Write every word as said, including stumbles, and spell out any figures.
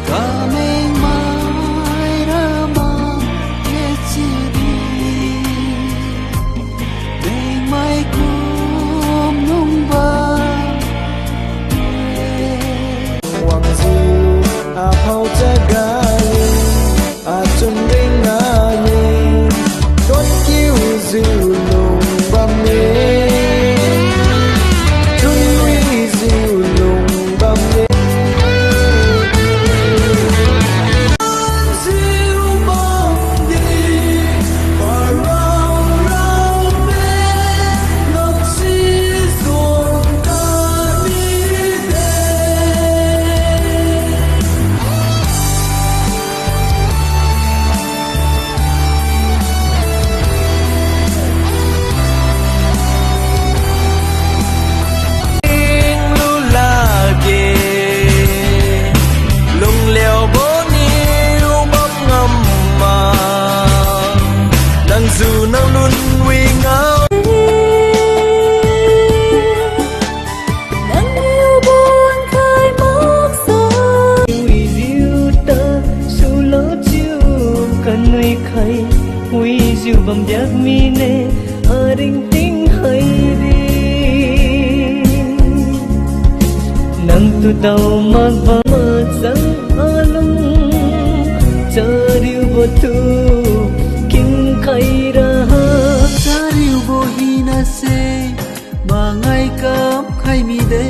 Kameng mai rama kechidi, meng mai kum nungba. Wangjiu aphao chagai, achun ring aye, don kiujiu lung bamme. Chunwijiu lung bamme. Jiu bamdi, parao raome, naksi zon kami de. Tinglu lakge, lungliabo niu bam ngam ma, nangjiu nang lun wi ngao. Nangniu bonkhai maksai. Wijiu ta sulo chiu kanui khai. Wijiu bamdiak mine aringting hairi. Nangtu dao makba machang alung. Chariubo tu kin khai raha. Chariubo hinase mangai kam khai mide.